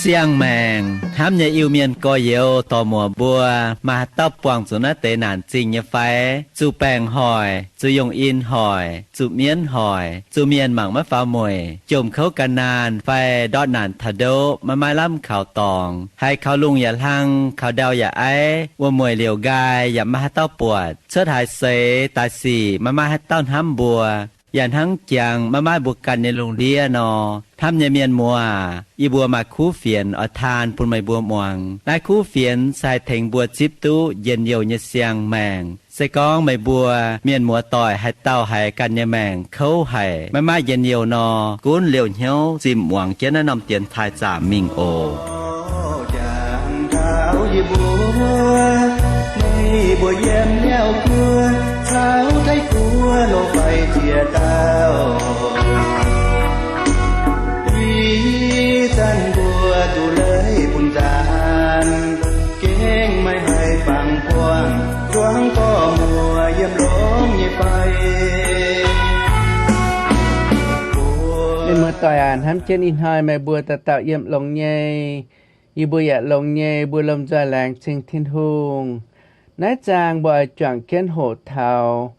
Siang-maengc hnamv nyei Iu-Mienh gorx-youz dorc muoc mbuo, maaih haaix dauh buangh zuqc naaiv deix naanc zingh nyei fai? Zuqc baengc hoic, zuqc yungh in hoic, zuqc mienv hoic, zuqc mienh mangc maiv faaux mueic, jomc kouv gan naanh fai ndortv naanc taux ndoqv maiv maaih lamh kaux dorngx, haiz kaux lungh yaac hlang, kaux ndau yaac aiv, wuom-mueic liouc nqaai yaac maiv maaih haaix dauh buatc, cuotv haaix seix daaih sic maiv maaih haaix dauh hnamv mbuo, yaac hnangv jangx maiv maaih mbuo ganh nyei lungh ndiev nor. Hnamv nyei mienh muoz aac, yie mbuo maaih kuv fienx oix taan bun meih mbuo muangx. Naaiv kuv fienx se haih tengx mbuo zipv duqv njien-youh nyei siang-maengc. Se gorngv meih mbuo mienh muoz-doic haaix dauh haiz ganh nyei maengc kouv haic, maiv maaih njien-youh nor, gunv liouh hnyouv zimh muangx jienv naaiv norm dienx taaih zaamc mingh oc. Jangx taux yie mbuo, meih mbuo yiem Liauv Guoqv caux Taiv-Guoqv lorz faix ziex dauh. Ih zanc mbuo duqv leiz bun nzaanx, gengh maiv haih fangx buangh zuangx gorx-muoc yiem longx nyei fai? Mienh muoz-doic aac, hnamv jienv ih hnoi meih mbuo dauh dauh yiem longx nyei, yie mbuo yaac longx nyei, mbuo lomh nzoih laengz zingh Tin-Hungh. Naaiv zaang mbuo oix juangc jienv hoqc taux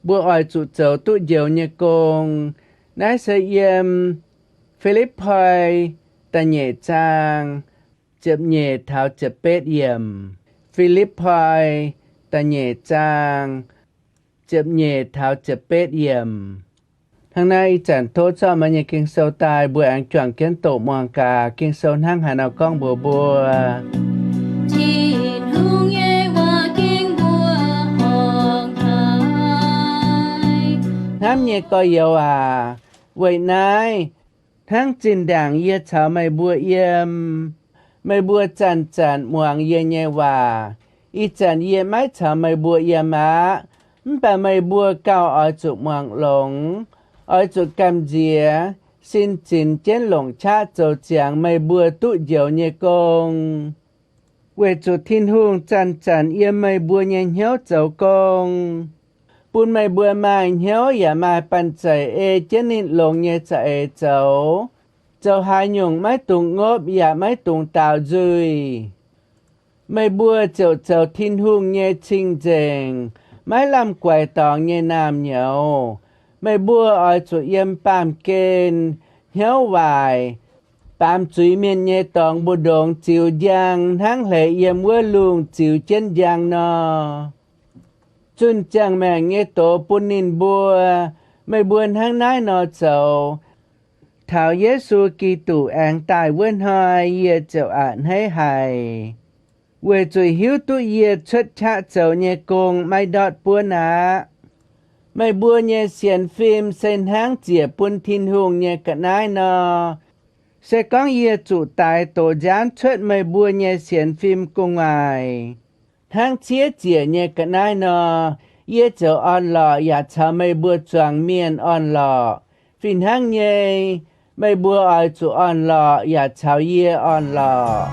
mbuo oix zuqc zoux duqv njoux nyei gong. Naaiv se yiem Fi^lipv^poi da'nyeic zaang ziepc nyeic taux ziepc betv yiemc. Fi^lipv^poi da'nyeic zaang ziepc nyeic taux ziepc betv yiemc. Hnangv naaiv ih zanc tov zorqv meih nyei Ging-Sou daaih, mbuo aengx juangc jienv doqc muangx gaax Ging-Sou hnangv haaix nor gorngv mbuox mbuo. Tin-Hungh nyei waac gengh mbuo horngc haic. Hnamv nyei gorx-youz aac, weic naaiv, hnangv zinh ndaangc yie caux meih mbuo yiem, meih mbuo zanc-zanc muangx yie nyei waac. Ih zanc yie maiv caux meih mbuo yiem aqv. Mv baac meih mbuo gauh oix zuqc muangx longx, oix zuqc gamh nziex, sin zinx jienv longc qaqv zoux ziangx meih mbuo duqv njoux nyei gong. Weic zuqc Tin-Hungh zanc-zanc yiem meih mbuo nyei hnyouv zoux gong, bun meih mbuo maaih hnyouv yaac maaih banh zeic ei jienv ninh longx nyei za'eix zoux, zoux haaix nyungc maiv dungx ngopv yaac maiv dungx daaux nzuih. Meih mbuo ziouc zoux Tin-Hungh nyei cing-nzengc, maiv lamh guaix dorngx nyei naamh nyouz. Meih mbuo oix zuqc yiem baamh gen, hnyouv waaic, baamz zuiz mienh nyei dorngx mbu'ndongx ziux njang hnangv hleix yiem wuov lungh ziux jienv njang nor. Zunh ziangh maengc nyei doz bun ninh mbuo. Meih mbuo hnangv naaiv nor zoux, taux Yesu Giduc aengx daaih wuov hnoi yie ziouc a'hneiv haic, weic zuqc hiuv duqv yie cuotv qaqv zoux nyei gong maiv ndortv buonv aqv. Meih mbuo nyei sienx fim se hnangv ziec bun Tin-Hungh nyei ga'naaiv nor. Se gorngv yie zuqc daix doz nziaamv cuotv meih mbuo nyei sienx fim gu'nguaaic, hnangv ciev ziec nyei ga'naaiv nor, yie ziouc orn-lorqc yaac caux meih mbuo zuangx mienh orn-lorqc. Fih hnangv nyei, meih mbuo oix zuqc orn-lorqc yaac caux yie orn-lorqc.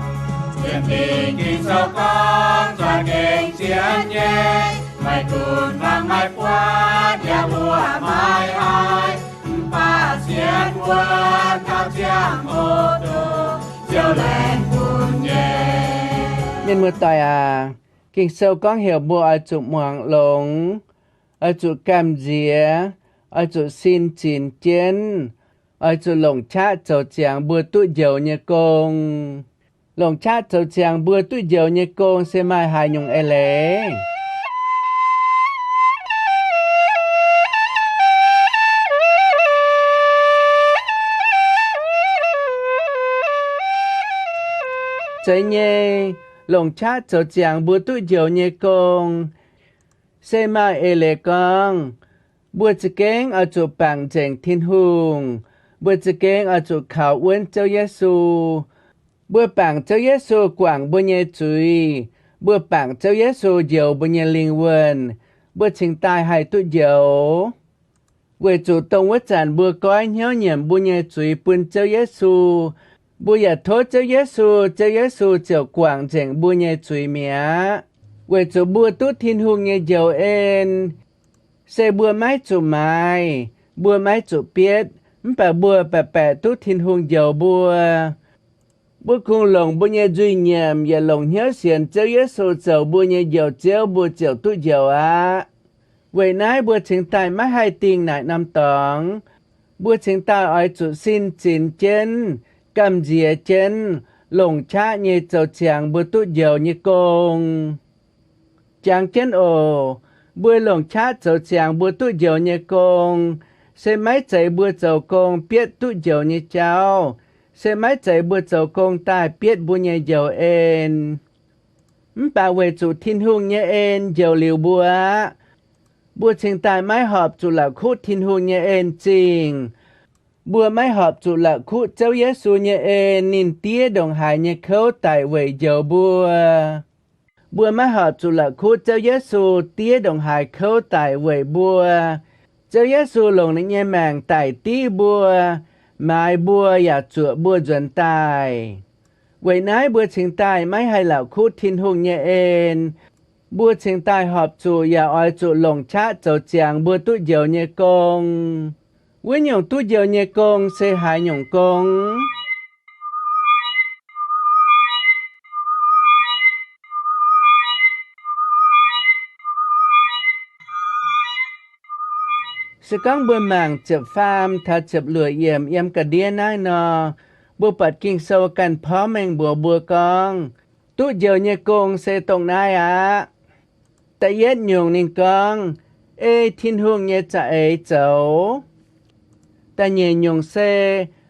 Sienx Fingx Ging-Sou gorngv, zuangx gengh sienx nyei, maiv gunv fangx maiv buatc yaac mbuoqc maiv haih, mv baac sienx wuonv taux ziangh hoc dongh Ziouv laengz bun nyei. Mienh muoz-doic aac, Ging-Sou gorngv heuc mbuo oix zuqc muangx longx, oix zuqc gamh nziex, oix zuqc sin zinx jienv, oix zuqc longc qaqv zoux ziangx mbuo duqv njoux nyei gong. Longc qaqv zoux ziangx mbuo duqv njoux nyei gong se maaih haaix nyungc eix leiz? Zeiz nyei, longc qaqv zoux ziangx mbuo duqv njoux nyei gong se maaih eix leiz gorngv, mbuo za'gengh oix zuqc bangc nzengc Tin-Hungh. Mbuo za'gengh oix zuqc kaux wuonv Ziouv Yesu. Mbuo bangc Ziouv Yesu guangc mbuo nyei zuiz. Mbuo bangc Ziouv Yesu njoux mbuo nyei lingh wuonh, mbuo cingx daaih haih duqv njoux. Weic zuqc dongh wuov zanc mbuo goiv hnyouv nyiemc mbuo nyei zuiz bun Ziouv Yesu, mbuo yaac tov Ziouv Yesu, Ziouv Yesu ziouc guangc nzengc mbuo nyei zuiz mi'aqv. Weic zuqc mbuo duqv Tin-Hungh nyei njoux en, se mbuo maiv zuqc maaiz, mbuo maiv zuqc bietv, mv baac mbuo baeqc baeqc duqv Tin-Hungh njoux mbuo. Mbuo kungx longc mbuo nyei nzuih nyiemc yaac longc hnyouv sienx Ziouv Yesu zoux mbuo nyei Njoux Ziouv, mbuo ziouc duqv njoux aqv. Weic naaiv mbuo cingx daaih maiv haih dingh naaic norm dorngx. Mbuo cingx daaih oix zuqc sin zinx jienv, gamh nziex jienv, longc qaqv nyei zoux ziangx mbuo duqv njoux nyei gong. Jangx jienv oc. Mbuo longc qaqv zoux ziangx mbuo duqv njoux nyei gong, se maiv zeiz mbuo zoux gong bietv duqv njoux nyei jauv, se maiv zeiz mbuo zoux gong daaih bietv mbuo nyei njoux en. Mv baac weic zuqc Tin-Hungh nyei en njoux liuz mbuo aqv, mbuo cingx daaih maiv horpc zuqc la'kuqv Tin-Hungh nyei en zingh. Mbuo maiv horpc zuqc la'kuqv Ziouv Yesu nyei en, ninh diev ndongc haaix nyei kouv daic weic njoux mbuo. Mbuo maiv horpc zuqc la'kuqv Ziouv Yesu diev ndongc haaix kouv daic weic mbuo. Ziouv Yesu longc ninh nyei maengc daic div mbuo, maaiz mbuo yaac zuoqc mbuo nzuonx daaih. Weic naaiv mbuo cingx daaih maiv haih la'kuqv Tin-Hungh nyei en. Mbuo cingx daaih horpc zuqc yaac oix zuqc longc qaqv zoux ziangx mbuo duqv njoux nyei gong. Wuov nyungc duqv njoux nyei gong se haaix nyungc gong? Se gorngv mbuo mangc ziepc faam taux ziepc luoqc yiemc yiem ga'ndiev naaiv nor, mbuo buatc Ging-Sou ganh porv mengh mbuox mbuo gorngv, duqv njoux nyei gong se dongh naaiv aqv. Da'yietv nyungc ninh gorngv, ei Tin-Hungh nyei za'eix zoux. Da'nyeic nyungc se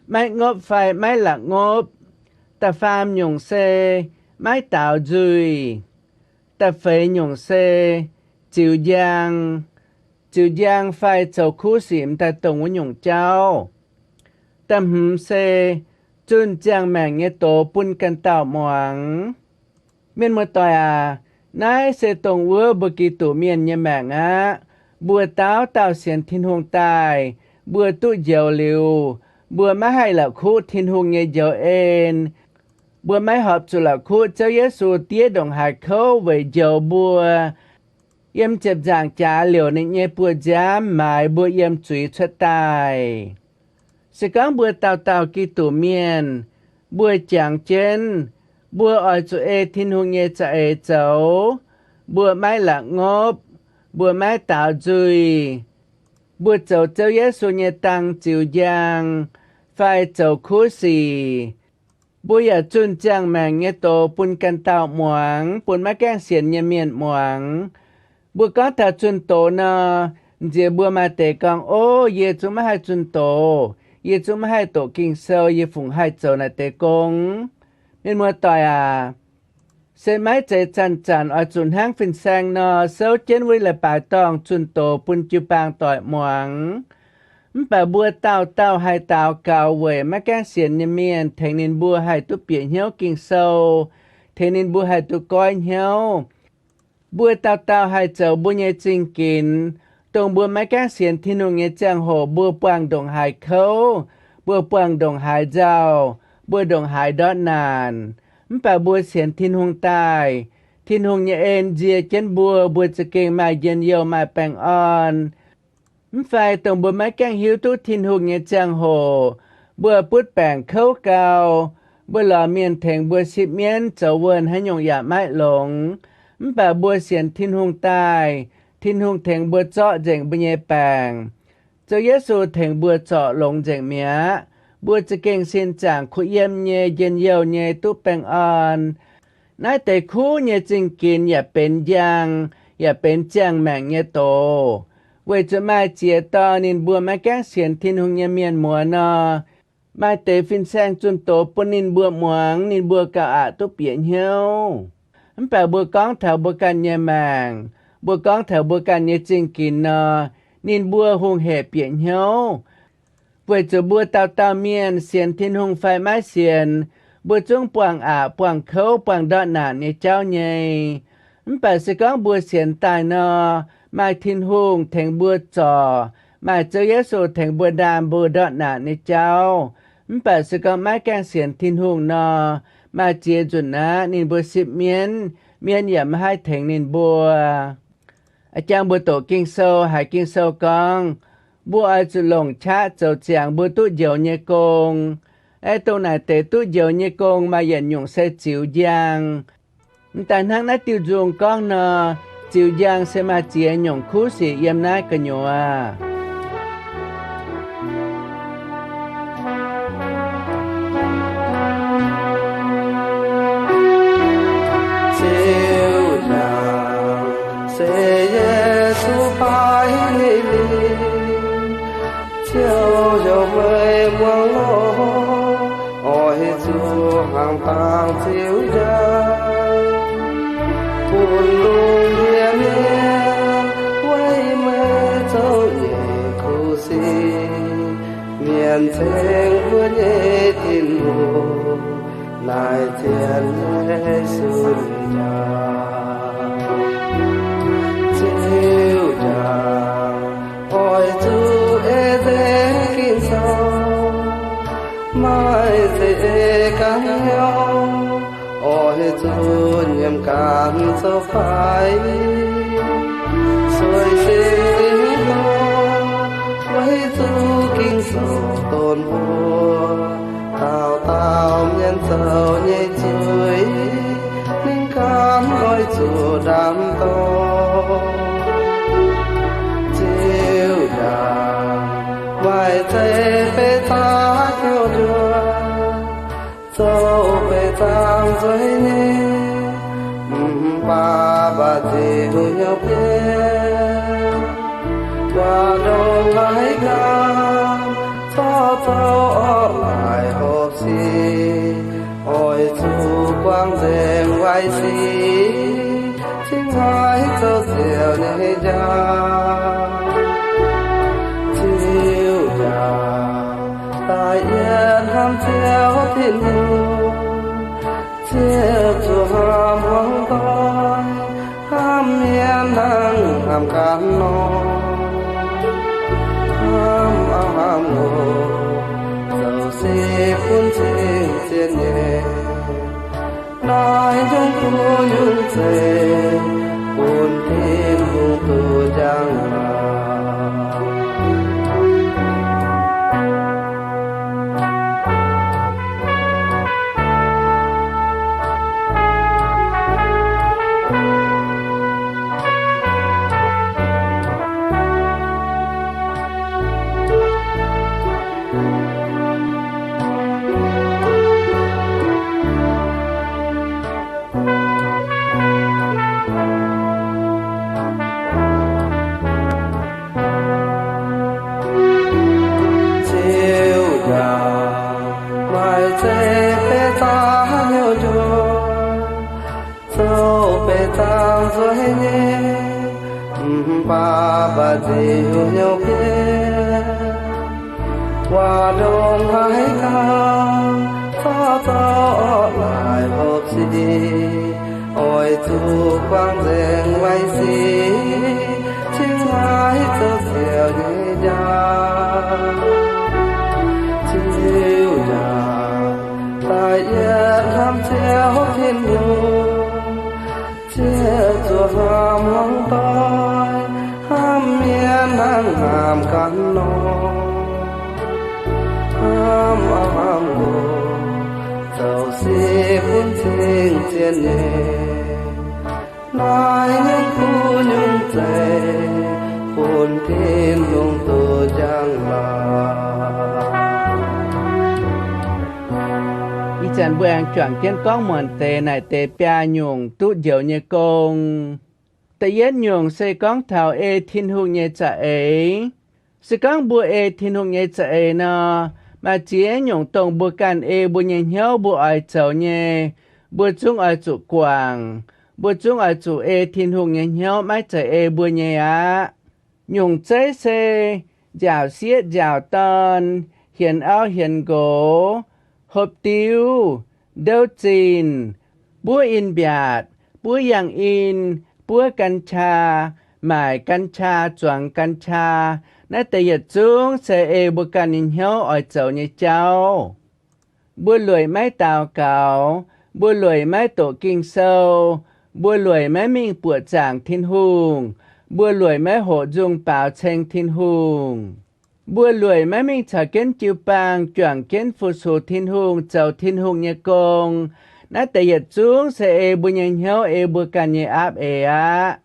maiv ngopv fai maiv la'ngopv. Da'faam nyungc se maiv daaux nzuih. Da'feix nyungc se ziux njang. Ziux njang fai zoux kuv sic m'daaih dongh wuov nyungc jauv. Da'hmz se zunh ziangh maengc nyei doz bun ganh dauh muangx. Mienh muoz-doic aac, naaiv se dongh wuov mbuo Giduc Mienh nyei maengc aqv. Mbuo dauh dauh sienx Tin-Hungh daaih, mbuo duqv njoux liuz, mbuo maiv haih la'kuqv Tin-Hungh nyei njoux en. Mbuo maiv horpc zuqc la'kuqv Ziouv Yesu diev ndongc haaix kouv weic njoux mbuo. Yiem ziepc nzaangc jaax liouc ninh nyei buoz-nziaamv maaiz mbuo yiem zuiz cuotv daaih. Se gorngv mbuo dauh dauh Giduc Mienh, mbuo jangx jienv, mbuo oix zuqc ei Tin-Hungh nyei za'eix zoux, mbuo maiv la'ngopv, mbuo maiv daaux nzuih, mbuo zoux Ziouv Yesu nyei dang ziux njang, fai zoux kuv sic, mbuo yaac zunh ziangh maengc nyei doz bun ganh dauh muangx, bun maiv gaengh sienx nyei mienh muangx. Mbuo gorngv taux zunh doz nor, nziex mbuo maaih deix gorngv, ov, yie zungv maiv haih zunh doz, yie zungv maiv haih doqc Ging-Sou, yie fungc haih zoux naaic deix gong? Mienh muoz-doic aac, se maiv zeiz zanc-zanc oix zuqc hnangv fin-saeng nor souv jienv wuov leiz-baaix dorngh zunh doz bun jiu-baang doic muangx. Mv baac mbuo dauh dauh haih daux gaux weic maiv gaengh sienx nyei mienh tengx ninh mbuo haih duqv bieqc hnyouv Ging-Sou, tengx ninh mbuo haih duqv goiv hnyouv. Mbuo dauh dauh haih zoux mbuo nyei zingh ginx, dongh mbuo maiv gaengh sienx Tin-Hungh nyei ziangh hoc mbuo buangh ndongc haaix kouv, mbuo buangh ndongc haaix nzauh, mbuo ndongc haaix ndortv naanc. Mv baac mbuo sienx Tin-Hungh daaih, Tin-Hungh nyei en nzie jienv mbuo, mbuo za'gengh maaih njien-youh maaih baengh orn. Mv fai dongh mbuo maiv gaengh hiuv duqv Tin-Hungh nyei ziangh hoc, mbuo butv baengc kouv gau, mbuo lorz mienh tengx mbuo sipv mienv zoux wuonh haaix nyungc yaac maiv longx. Mv baac mbuo sienx Tin-Hungh daaih, Tin-Hungh tengx mbuo zorqv nzengc mbuo nyei baengc. Ziouv Yesu tengx mbuo zorc longx nzengc mi'aqv. Mbuo za'gengh sin zaangc kuh yiem nyei, njien-youh nyei, duqv baengh orn. Naaiv deix kuv nyei zingh ginx yaac benx njang, yaac benx ziangh maengc nyei doz, weic zuqc maaih ziex dorh ninh mbuo maiv gaengh sienx Tin-Hungh nyei mienh muoz nor, maaih deix fin-saeng zunh doz bun ninh mbuo muangx, ninh mbuo gauh aqc duqv bieqc hnyouv. Mv baac mbuo gorngv taux mbuo ganh nyei maengc, mbuo gorngv taux mbuo ganh nyei zingh ginx nor, ninh mbuo hungh hec bieqc hnyouv. Weic zuqc mbuo dauh dauh mienh sienx Tin-Hungh fai maiv sienx, mbuo zungv buangh aqc, buangh kouv, buangh ndortv naanc nyei jauv nyei. Mv baac se gorngv mbuo sienx daaih nor, maaih Tin-Hungh tengx mbuo zorc, Maaih Ziouv Yesu tengx mbuo ndaam mbuo ndortv naanc nyei jauv. Mv baac se gorngv maiv gaengh sienx Tin-Hungh nor, maaih ziex nzunc aqv ninh mbuo sipv mienv, mienv yaac maiv haih tengx ninh mbuo. A'jangv mbuo doqc Ging-Sou, haiz Ging-Sou gorngv, mbuo oix zuqc longc qaqv zoux ziangx mbuo duqv njoux nyei gong. Aeqv, dongh naaic deix duqv njoux nyei gong maaih yietc nyungc se ziux njang. M'daaih hnangv naaiv diuh nzung gorngv nor, ziux njang se maaih ziex nyungc kuv sic yiem naaiv gu'nyuoz. Ziux njang se Yesu baaix nyei lingc, ziouc heuc meih muangx lorqc, oix zuqc hnaangx dangx ziux njang, bun lungh ndiev mienh weic meih zoux nyei kuv sic. Mienh ceng mbuo nyei Tin-Hungh, naaic zien nyei sun njang. Ziux njang oix zuqc ei nzengc Ging-Sou, maaih zeix ei ganh hnyouv, oix zuqc nyiemc ganh zoux faix, sueih singx doz, weic zuqc Ging-Sou donx mbuo, dauh dauh mienh zoux nyei zuiz, ninh ganh oix zuqc ndaam dorh. Ziux njang maaih zeiz beqc zaqc hnyouv njuov, zoux beqc zaangc nzueic nyei, mv baac mbatc nziux hnyouv bieqc, waac ndongc haaix ganh zorqv zoux orqc naaic hopv sic, oix zuqc buangh nzengc waaic sic, cingx haiz zoux ziouc nyei njang. Ziux njang daaih yietc hnamv Ziouv Tin-Hungh, ziouc zuqc hnamv hmuangx doic, hnamv mienh hnangv hnamv ganh nor. Hnamv auv hnamv nqox, zoux sic bun cing-zienh nyei. Naaiv nyungc kuv nyungc zeiv, bun Tin-Hungh duqv njang maah! Ziux njang maaih zeiv beqc zaqc hnyouv njuov, zoux beqc zaangc nzueic nyei, mv baac mbatc nziux hnyouv bieqc, waac ndongc haaix ganh zorqv zoux orqc naaic hopv sic, oix zuqc buangh nzengc waaic sic, cingx haiz zoux ziouc nyei njang. Ziux njang daaih yietc hnamv Ziouv Tin-Hungh, ziouc zuqc hnamv hmuangx doic, hnamv mienh hnangv hnamv ganh nor. Hnamv auv hnamv nqox, zoux sic bun cing-zienh nyei. Naaiv nyungc kuv nyungc zeiv, bun Tin-Hungh duqv njang maah! Ih zanc mbuo aengx juangc jienv gorngv muonc deix naaic deix biaa nyungc duqv njoux nyei gong. Da'yietv nyungc se gorngv taux ei Tin-Hungh nyei za'eix. Se gorngv mbuo ei Tin-Hungh nyei za'eix nor, maaih ziex nyungc dongh mbuo ganh ei mbuo nyei hnyouv mbuo oix zoux nyei, mbuo zungv oix zuqc guangc. Mbuo zungv oix zuqc ei Tin-Hungh nyei hnyouv, maiv zeiz ei mbuo nyei aqv. Nyungc zeiv se nziaauc sieqv nziaauc dorn, hienx auv hienx nqox, hopv diuv, ndouv zinh, buov in-mbiaatc, buov yangh in, buov กัญชา, maaic กัญชา, zuangx กัญชา, Naaiv deix yietc zungv se ei mbuo ganh nyei hnyouv oix zoux nyei jauv. Mbuo lueic maiv daux gaux, mbuo lueic maiv doqc Ging-Sou, mbuo lueic maiv mingh buoqc zaangc Tin-Hungh, mbuo lueic maiv hoqc nzungh baaux ceng Tin-Hungh, mbuo lueic maiv mingh caux jienv jiu-baang juangc jienv fu-sux Tin-Hungh, zoux Tin-Hungh nyei gong. Naaiv deix yietc zungv se ei mbuo nyei hnyouv, ei mbuo ganh nyei aapv eix aqv.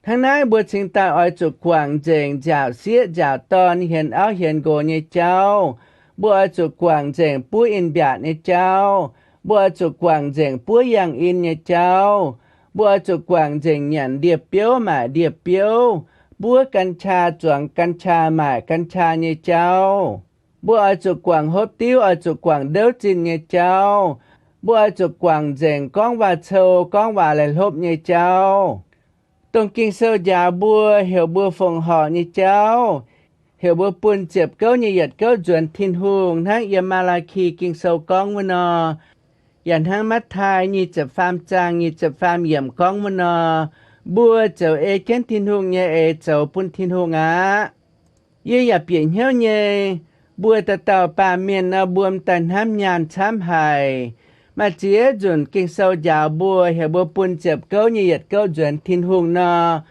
Hnangv naaiv mbuo cingx daaih oix zuqc guangc nzengc nziaauc sieqv nziaauc dorn, hienx auv hienx nqox nyei jauv. Mbuo oix zuqc guangc nzengc buov in-mbiaatc nyei jauv. Mbuo oix zuqc guangc nzengc buov yangh in nyei jauv. Mbuo oix zuqc guangc nzengc nyanc ndie-biouv maaic ndie-biouv, buov กัญชา, zuangx กัญชา, maaic กัญชา nyei jauv. Mbuo oix zuqc guangc hopv diuv, oix zuqc guangc ndouv zinh nyei jauv. Mbuo oix zuqc guangc nzengc gorngv waac-cou, gorngv waac laih hlopv nyei jauv. Dongh Ging-Sou njaaux mbuo, heuc mbuo fongc horc nyei jauv, heuc mbuo bun ziepc gouv nyei yietc gouv nzuonx Tin-Hungh, hnangv yiem Maa^laa^ki Ging-Sou gorngv wuov nor, yaac hnangv Matv^tai nyic ziepc faam zaang nyic ziepc faam yiemc gorngv wuov nor, mbuo ziouc ei jienv Tin-Hungh nyei eix zoux bun Tin-Hungh aqv. Yie yaac bieqc hnyouv nyei, mbuo dauh dauh baamh mienh nor, mbuo m'daaih hnamv nyaanh camv haic. Maaih ziex nzunc Ging-Sou njaaux mbuo, heuc mbuo bun ziepc gouv nyei yietc gouv nzuonx Tin-Hungh nor,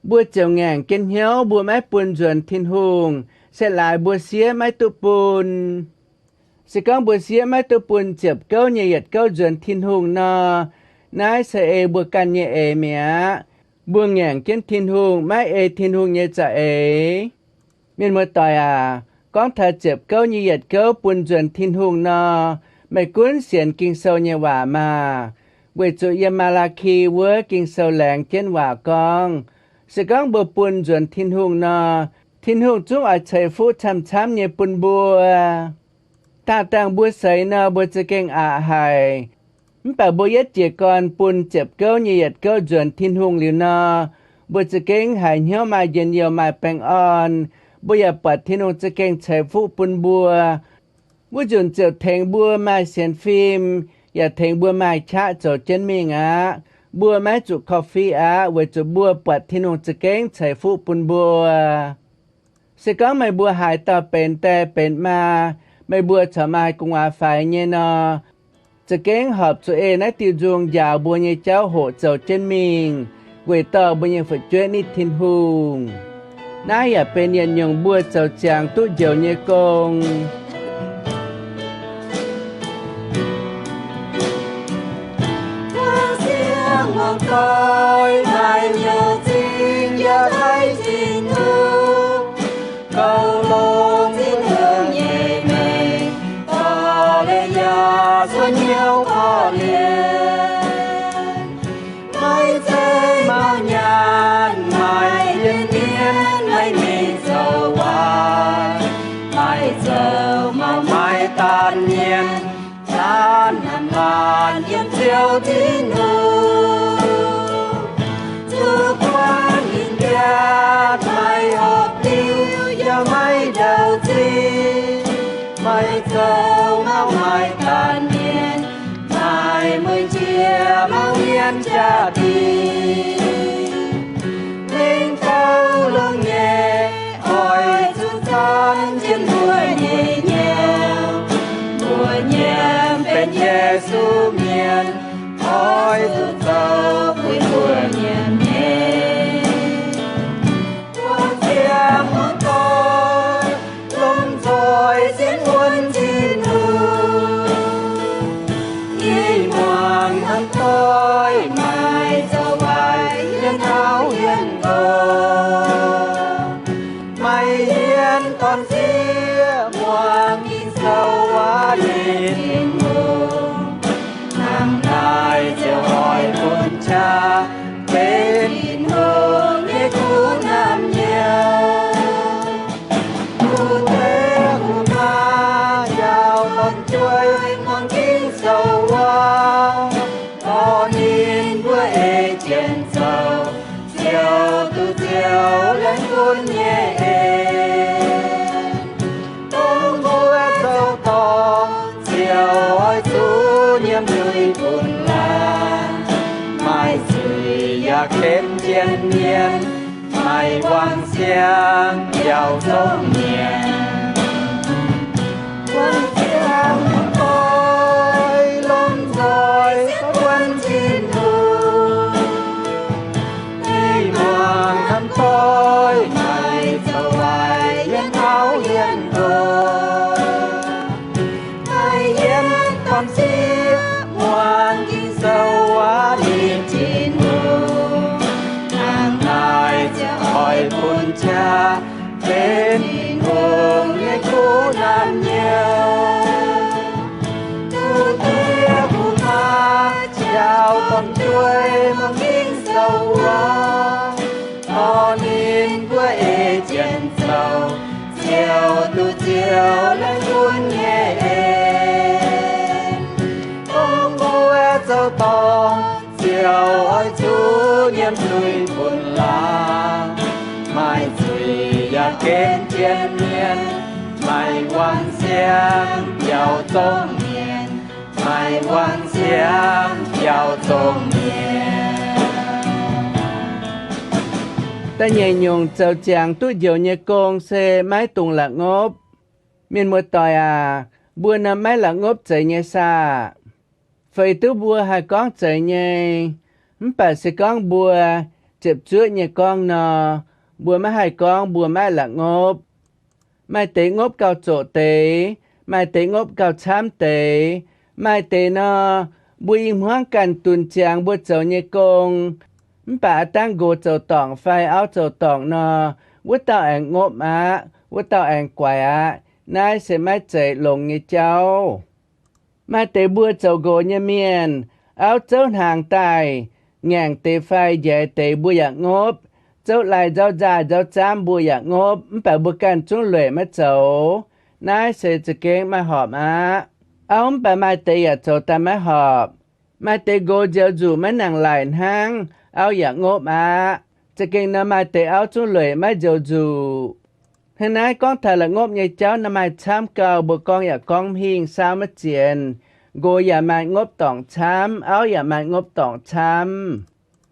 mbuo ziouc ngaengc jienv hnyouv mbuo maiv bun nzuonx Tin-Hungh, se laaix mbuo sieqv maiv duqv bun. Se gorngv mbuo sieqv maiv duqv bun ziepc gouv nyei yietc gouv nzuonx Tin-Hungh nor, naaiv se ei mbuo ganh nyei eix mi'aqv. Mbuo ngaengc jienv Tin-Hungh, maiv ei Tin-Hungh nyei za'eix. Mienh muoz-doic aac, gorngv taux ziepc gouv nyei yietc gouv bun nzuonx Tin-Hungh nor, meih gunv sienx Ging-Sou nyei waac maah! Weic zuqc yiem Maa^laa^ki wuov Ging-Sou laengz jienv waac gorngv, se gorngv mbuo bun nzuonx Tin-Hungh nor, Tin-Hungh zungv oix ceix fuqv camv-camv nyei bun mbuo. Dangh dangh mbuo seix nor, mbuo za'gengh aqc haic. Mv baac mbuo yietv jiez gorn bun ziepc gouv nyei yietc gouv nzuonx Tin-Hungh liuz nor, mbuo za'gengh haiz hnyouv maaih njien-youh, maaih baengh orn. Mbuo yaac buatc Tin-Hungh za'gengh ceix fuqv bun mbuo. Wuov nzunc ziouc tengx mbuo maaih sienx fim, yaac tengx mbuo maaih qaqv zoux jienv mingh aqv. Mbuo maiv zuqc korv-fiqv aqv, weic zuqc mbuo buatc Tin-Hungh za'gengh ceix fuqv bun mbuo. Se gorngv meih mbuo haaix dauh benx die benx maa, meih mbuo corc maaih gu'nguaaz faix nyei nor, za'gengh horpc zuqc ei naaiv diuh nzung njaaux mbuo nyei jauv hoqc zoux jienv mingh, weic dorh mbuo nyei fu'jueiv nitv Tin-Hungh. Naaiv yaac benx yietc nyungc mbuo zoux ziangx duqv njoux nyei gong. Ziangh muangx doic maaih nyouz zingh yaac taaih Tin-Hungh, goux longx Tin-Hungh nyei mengh, dorh leiz yaac cuotv hnyouv korv-lienh. Maiv zeiz mauv nyaanh, maaih mienh mienv, maiv mingh zoux waaic, maaih zoux mauv maaih daanh mienh, zaanv hnamv laanh yiem Ziouv Tin-Hungh. Zuqc guanh in-biatc maaih hopv diuv yaac maiv ndouh zinh, maaih zoux mauv maaih daanh mienh, maaih mueiz jiex mangc mienh jaa-dingh. Lengc douh longx nyei, oix zuqc zanc jienv mbuo nyei hnyouv. Mbuo nyiemc benx Yesu mienh, oix zuqc zoux buix mbuo nyiemc nyei. Buangh ziangx muangx doic, lomh nzoih sienx wuonv Tin-Hungh. Ih muangx hnamv doic maaih zoux waaic yiem taux hien nqox. Maaih hmien dorn sieqv muangx Ging-Sou waac nyei Tin-Hungh, hnangv naaic ziouc oix bun qaqv benx Tin-Hungh nyei kuv hnamv hnyouv. Kuv deix kuv maa njaaux dorn-jueiv muangx Ging-Sou waac, dorh ninh mbuo ei jienv zoux Ziouv duqv Ziouv laengz gunv nyei en. Dongh mbuo zoux dorngc, Ziouv oix zuqc nyiemc lui bun laanh. Maaih zuiz yaac ken jienv mienh, Maaih wangh siang biaux zongh mienh. Wangh siang mv oix longc nzoih guon Tin-Hungh. Ei muangx hnamv doic maaih zoux waaic yiem auv yiem nqox. Maaih yiem dorn sieqv muangx Ging-Sou waac ninh Tin-Hungh, hnangv naaic ziouc oix bun qaqv benx Tin-Hungh nyei kuv naamh nyouz. Duqv diev kuv maac njaaux dorn-jueiv muangx Ging-Sou waac, dorh ninh mbuo eix jienv zoux, ziouc duqv Ziouv laengz bun nyei en. Dongh mbuo zoux dorngc, ziouc oix zuqc nyiemc zuiz bun laangz. Maaih zuiz yaac genv jienv mienh, maaih wangh siang biaux zongh mienh, maaih wangh siang biaux zongh mienh. Da'nyeic nyungc zoux ziangx duqv njoux nyei gong se maiv dungx la'ngopv. Mienh muoz-doic aac, mbuo nor maiv la'ngopv zeiz nyei saah? Feix duqv mbuo haih gorngv zeiz nyei, mv baac se gorngv mbuo ziepc zuoqv nyei gorngv nor, mbuo maiv haih gorngv mbuo maiv la'ngopv. Maaih deix ngopv gauh zoqc deix, maaih deix ngopv gauh camv deix. Maaih deix nor, mbuo i hmuangv ganh dunh ziangx mbuo zoux nyei gong, mv baac aav dangv nqox zoux dorngc fai auv zoux dorngc nor, wuov dauh aengx ngopv aqv, wuov dauh aengx guaix aqv. Naaiv se maiv zeiz longx nyei jauv. Maaih deix mbuo zoux nqox nyei mienh, auv zouv hnaangx daaih, ngaengc deix fai njaix deix mbuo yaac ngopv. Zouv laai nzauv nzaaih nzauv zaamv mbuo yaac ngopv, mv baac mbuo ganh zungv lueic maiv zoux. Naaiv se za'gengh maiv horpc aqv. Auv mv baac maaih deix yaac zoux daaih maiv horpc. Maaih deix nqox njoux nzuqc maiv nangc laic hnangv, auv yaac ngopv aqv. Za'gengh nor maaih deix auv zungv lueic maiv njoux nzuqc. Hnangv naaiv gorngv taux la'ngopv nyei jauv nor maaih camv gauh, mbuo gorngv yaac gorngv mv hingh, saauv maiv zienx. Nqox yaac maaih ngopv dorngc camv, auv yaac maaih ngopv dorngc camv.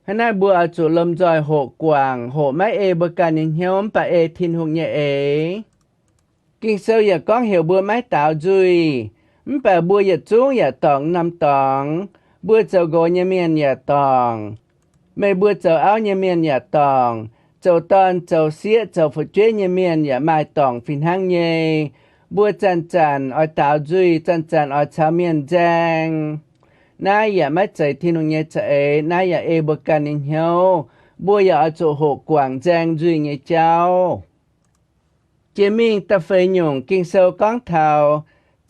Hnangv naaiv mbuo oix zuqc lomh nzoih hoqc guangc, hoqc maiv ei mbuo ganh nyei hnyouv mv baac ei Tin-Hungh nyei eix. Ging-Sou yaac gorngv heuc mbuo maiv daaux nzuih, mv baac mbuo yietc zungv yaac dorngc norm dorngx. Mbuo zoux nqox nyei mienh yaac dorngc. Meih mbuo zoux auv nyei mienh yaac dorngc. Zoux dorn, zoux sieqv, zoux fu'jueiv nyei mienh yaac maaih dorngc fih hnangv nyei. Mbuo zanc-zanc oix daaux nzuih, zanc-zanc oix caux mienh nzaeng. Naaiv yaac maiv zeiz Tin-Hungh nyei za'eix. Naaiv yaac ei mbuo ganh nyei hnyouv. Mbuo yaac oix zuqc hoqc guangc nzaeng nzuih nyei jauv. Jiex mingh da'feix nyungc Ging-Sou gorngv taux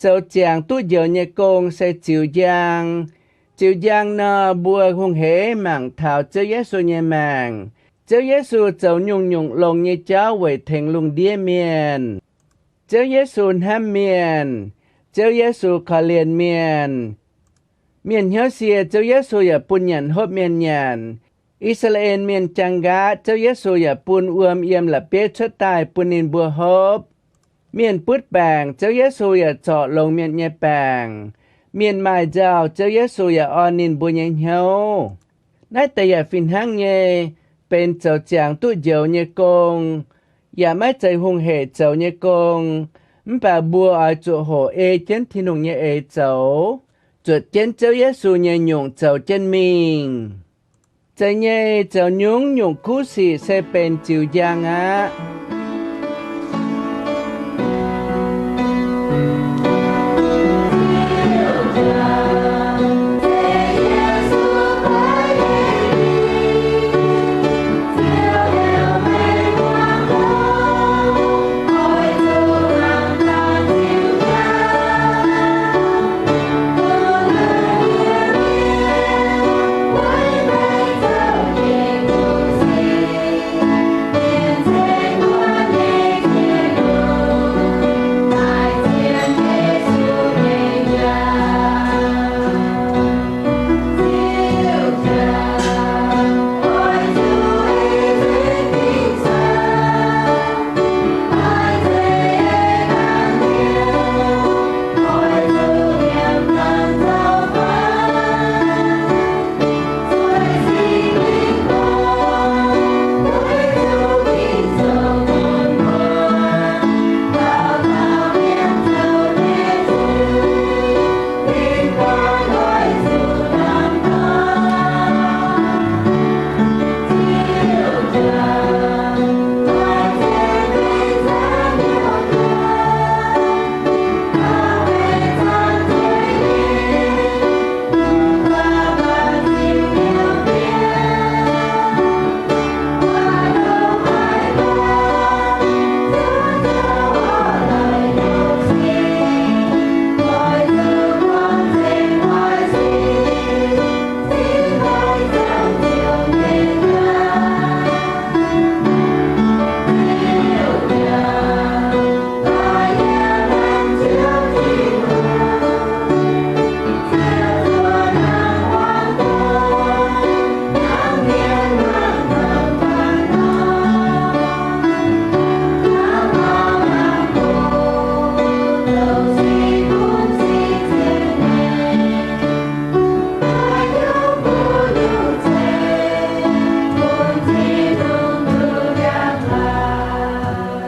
zoux ziangx duqv njoux nyei gong se ziux njang. Ziux njang nor, mbuo hungh heix mangc taux Ziouv Yesu nyei maengc. Ziouv Yesu zoux nyungc-nyungc longx nyei jauv weic tengx lungh ndiev mienh. Ziouv Yesu hnamv mienh. Ziouv Yesu korv-lienh mienh. Mienh hnyouv sie, Ziouv Yesu yaac bun nyanc hopv mienh nyanc. I^saa^laa^en Mienh jaang nqaatv, Ziouv Yesu yaac bun wuom yiem la'bieiv cuotv daaih bun ninh mbuo hopv. Mienh butv baengc, Ziouv Yesu yaac zorc longx mienh nyei baengc. Mienh maaih nzauh, Ziouv Yesu yaac orn ninh mbuo nyei hnyouv. Naaiv deix yaac fih hnangv nyei, benx zoux ziangx duqv njoux nyei gong, yaac maiv zeiz hungh hec zoux nyei gong. Mv baac mbuo oix zuqc hoqc ei jienv Tin-Hungh nyei eix zoux, zuotc jienv Ziouv Yesu nyei nyungc zoux jienv mingh. Zeiz nyei, zoux nyungc-nyungc kuv sic se benx ziux njang aqv.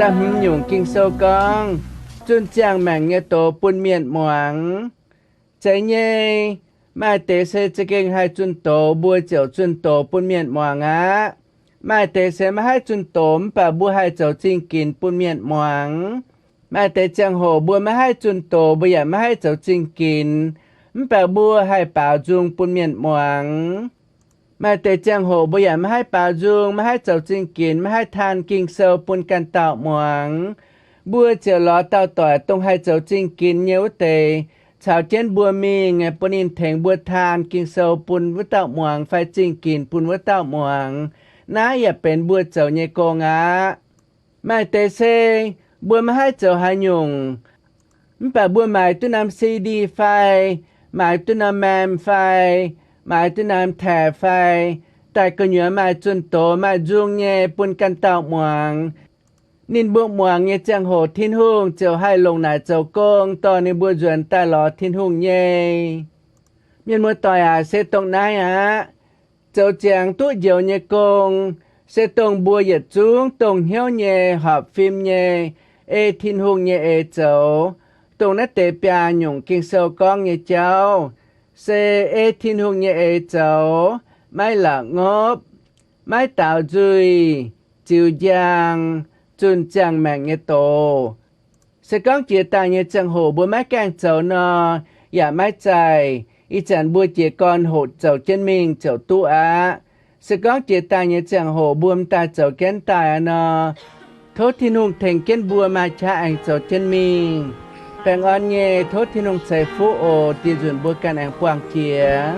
Da'hmz nyungc Ging-Sou gorngv, zunh ziangh maengc nyei doz bun mienh muangx. Zeiz nyei, maaih deix se za'gengh haih zunh doz, mbuo ziouc zunh doz bun mienh muangx aqv. Maaih deix se maiv haih zunh doz mv baac mbuo haih zoux zingh ginx bun mienh muangx. Maaih deix ziangh hoc mbuo maiv haih zunh doz, mbuo yaac maiv haih zoux zingh ginx, mv baac mbuo haih baaux nzung bun mienh muangx. Maaih deix ziangh hoc mbuo yaac maiv haih baaux nzung, maiv haih zoux zingh ginx, maiv haih taan Ging-Sou bun ganh dauh muangx. Mbuo ziouc lorz dauh doic dongh haih zoux zingh ginx nyei wuov deix caux jienv mbuo mingh, bun ninh tengx mbuo taan Ging-Sou bun wuov dauh muangx fai zingh ginx bun wuov dauh muangx. Naaiv yaac benx mbuo zoux nyei gong aqv. Maaih deix se mbuo maiv haih zoux haaix nyungc, mv baac mbuo maaiz duqv norm C D fai, maaiz duqv norm mem fai, maaiz duqv norm taeqv fai, daaih gu'nyuoz maaih zunh doz maaih nzung nyei bun ganh dauh muangx. Ninh mbuo muangx nyei ziangh hoc Tin-Hungh ziouc haih longc naaic zoux gong dorh ninh mbuo nzuonx daaih lorz Tin-Hungh nyei. Mienh muoz-doic aac, se dongh naaiv aqv. Zoux ziangx duqv njoux nyei gong, se dongh mbuo yietc zungv dongh hnyouv nyei, horpc fim nyei, ei Tin-Hungh nyei eix zoux, dongh naaiv deix biaa nyungc Ging-Sou gorngv nyei jauv, se ei Tin-Hungh nyei eix zoux, maiv la'ngopv, maiv daaux nzuih, ziux njang, zunh ziangh maengc nyei doz. Se gorngv jiex daaih nyei ziangh hoc mbuo maiv gaengh zoux nor, yaac maiv zaih. Ih zanc mbuo jiez gorn hoqc zoux jienv mingh ziouc duqv aqv. Se gorngv jiex daaih nyei ziangh hoc mbuo m'daaih zoux jienv daaih aqv nor, tov Tin-Hungh tengx jienv mbuo maaih qaqv aengx zoux jienv mingh. Baengh orn nyei, tov Tin-Hungh ceix fuqv oc. Dinh nzunc mbuo ganh aengx buangh jiex.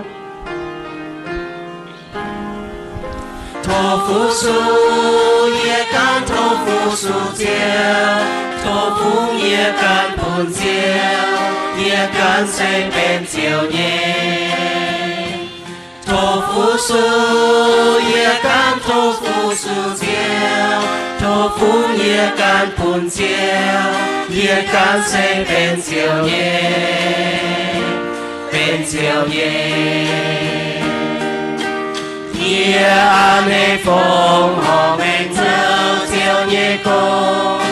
Tov Fu-Sux, yie ganh tov Fu-Sux Ziouv, tov fungx yie ganh bun Ziouv, yie ganh se benx Ziouv nyei. Tov Fu-Sux, yie ganh tov Fu-Sux Ziouv, tov fungx yie ganh bun Ziouv, yie ganh se benx Ziouv nyei, benx Ziouv nyei. Yie a'hneiv fongc horc maengx zoux Ziouv nyei gong,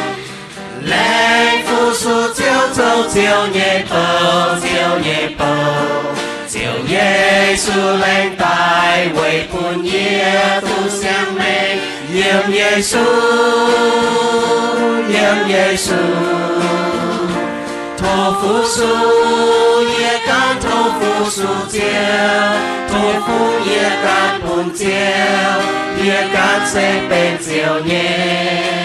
laengz Fu-Sux Ziouv zoux Ziouv nyei bou, Ziouv nyei bou. Ziouv Yesu laengz daaih weic bun yie duqv siang-maengh yiem Yesu, yiem Yesu. Tov Fu-Sux, yie ganh tov Fu-Sux Ziouv, tov fungx yie ganh bun Ziouv, yie ganh se benx Ziouv nyei.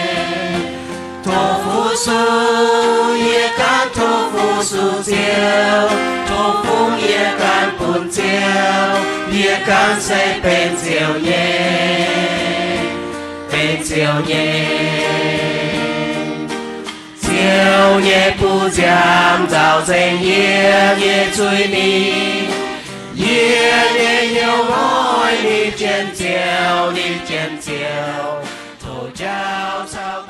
Tov Fu-Sux, yie ganh tov Fu-Sux Ziouv, tov fungx yie ganh bun Ziouv, yie ganh se benx Ziouv nyei, benx Ziouv nyei. Ziouv nyei buoz nziaamv nzaaux nzengc yie nyei zuiz-nipc. Yie nyei hnyouv hnoi ninh jienv Ziouv, ninh jienv Ziouv. Tov njaaux caux